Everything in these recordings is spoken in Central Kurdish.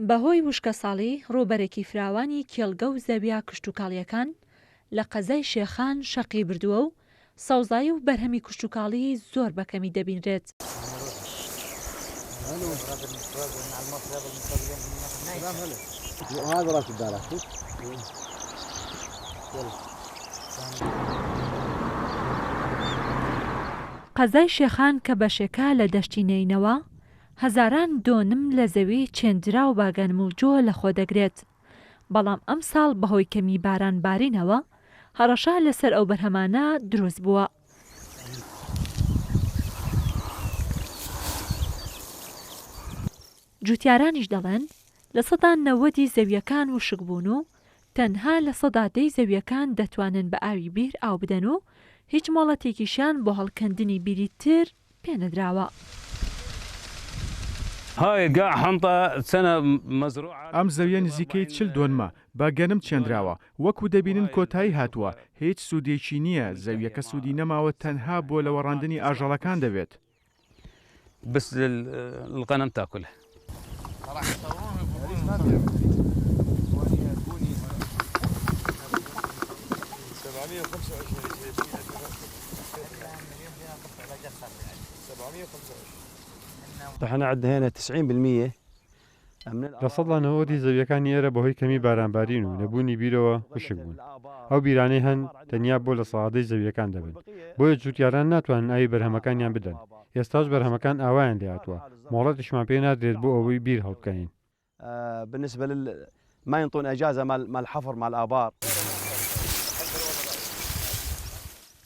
بەهۆی وشکەساڵی ڕووبەرێکی فراوانی کێڵگە و زەوییە کشتوکاڵییەکان لە قەزای شێخان شەقی بردووە و سەوزایی و بەرهەمی کشتوکاڵی زۆر بە کەمی دەبینرێت. قەزای شێخان کە بەشێکە لە دەشتی نەینەوا، هەزاران دۆنم لە زەوی چێندراو بە گەنم و جۆ لەخۆدەگرێت، بەڵام ئەمساڵ بەهۆی کەمی باران بارینەوە هەڕەشە لەسەر ئەو بەرهەمانە دروست بووە. جوتیارانیش دەڵێن، لەسەدا نەوەدی زەوییەکان وشک بوون و تەنها لەسەدا دەی زەوییەکان دەتوانن بە ئاوی بیر ئاو بدەن و هیچ مۆڵەتێکیشیان بۆ هەڵکەندنی بیری تر پێنەدراوە. ئەم زەویە نزیکەی 40 دۆنمە، بە گەنم چێندراوە، وەکو دەبینن کۆتایی هاتووە، هیچ سوودێکی نییە، زەویەکە سوودی نەماوە تەنها بۆ لەوەڕاندنی ئاژەڵەکان دەبێت. نەوەدی زەوییەکانی ئێرە بەهۆی کەمی بارانبارین و نەبوونی بیرەوە وشک بوون. ئەو بیرانەی هەن تەنیا بۆ لە سەدا دەی زەوییەکان دەبن. بۆیە جووتیاران ناتوانن ئاوی بەرهەمەکانیان بدەن. ئێستاش بەرهەمەکان ئاوایان لێهاتووە، مۆڵەتیشمان پێ نادرێت بۆ ئەوەی بیر هەڵبکەنین.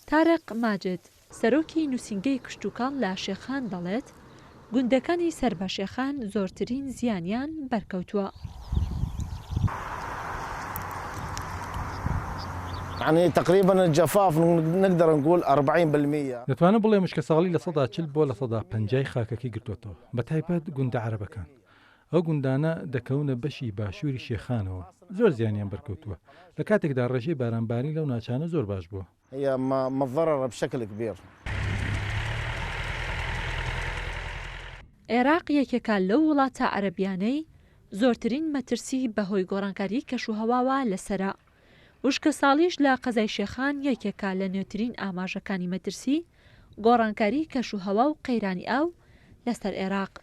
تارق ماجد، سەرۆکی نووسینگەی کشتوکاڵ لە شێخان دەڵێت، گوندەکانی سەر بە شێخان زۆرترین زیانیان بەرکەوتووە. دەتوانم بڵێم وشکەساڵی 40% بۆ پەنجای خاکەکەی گرتووەتەوە، بەتایبەت گوندە عەرەبەکان. ئەو گوندانە دەکەونە بەشی باشووری شێخانەوە، زۆر زیانیان بەرکەوتووە، لە کاتێکدا ڕێژەی بارانبارین لەو ناوچانە زۆر باش بووە. عێراق یەکێکە لەو وڵاتە عەرەبیانەی زۆرترین مەترسی بەهۆی گۆڕانکاریی کەشوهەواوە لەسەرە، وشکەساڵیش لە قەزای شێخان یەکێکە لە نوێترین ئاماژەکانی مەترسی گۆڕانکاریی کەشوهەوا و قەیرانی ئاو لەسەر عێراق.